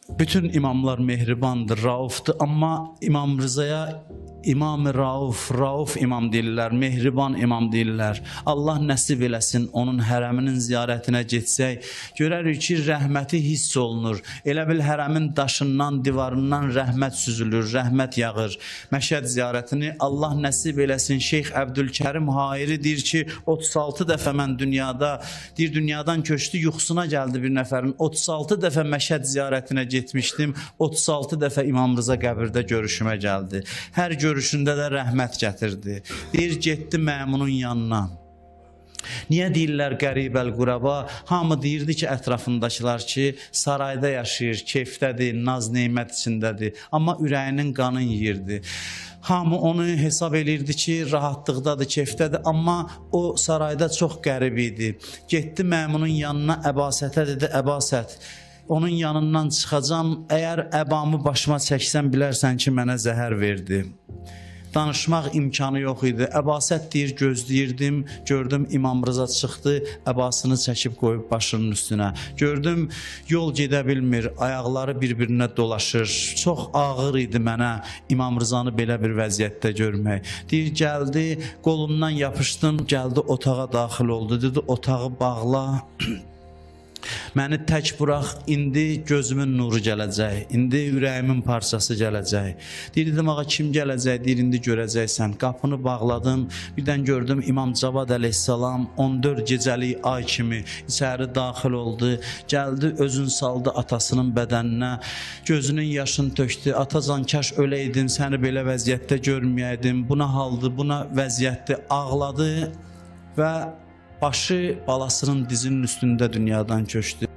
Bütün imamlar mehribandır, raufdur, amma İmam Rızaya İmam-ı Rauf, Rauf imam deyirlər, mehriban imam deyirlər. Allah nəsib eləsin onun hərəminin ziyarətinə getsək, görərik ki, rəhməti hiss olunur. Elə bil hərəmin daşından, divarından rəhmət süzülür, rəhmət yağır. Məşəd ziyarətini Allah nəsib eləsin. Şeyx Əbdülkərim Hairi deyir ki, 36 dəfə mən dünyada, deyir dünyadan köçdü, yuxusuna gəldi bir nəfərin. 36 dəfə Məşəd ziyarətinə getmişdim. 36 dəfə İmam Rıza qəbirdə görüşümə gəldi. Hər görüşündə də rəhmət gətirdi. Deyir, getdi Məmunun yanına. Niyə deyirlər qəribəl quraba? Hamı deyirdi ki, ətrafındakılar ki, sarayda yaşayır, keyfdədir, naz nemət içindədir. Amma ürəyinin qanın yeyirdi. Hamı onu hesab eləyirdi ki, rahatlıqdadır, keyfdədir, amma o sarayda çox qərib idi. Getdi Məmunun yanına, Əbasətə dedi, Əbasət, onun yanından çıxacam, əgər əbamı başıma çəksəm, bilərsən ki, mənə zəhər verdi. Danışmaq imkanı yox idi. Əbasət deyir, gözləyirdim. Gördüm İmam Rıza çıxdı, əbasını çəkib qoyub başının üstünə. Gördüm yol gedə bilmir, ayaqları bir-birinə dolaşır. Çox ağır idi mənə İmam Rızanı belə bir vəziyyətdə görmək. Deyir, gəldi, qolumdan yapışdım, gəldi otağa daxil oldu. Dedi, otağı bağla. Məni tək burax, indi gözümün nuru gələcək, indi ürəyimin parçası gələcək. Deyir, dedim, ağa kim gələcək, deyir, indi görəcəksən. Qapını bağladım, birdən gördüm İmam Cavad əleyhissalam 14 gecəlik ay kimi içəri daxil oldu. Gəldi, özün saldı atasının bədəninə, gözünün yaşını tökdü. Atacan, kaş öləydim, səni belə vəziyyətdə görməyəydim, buna haldır, buna vəziyyətdir. Ağladı və başı balasının dizinin üstündə dünyadan köçdü.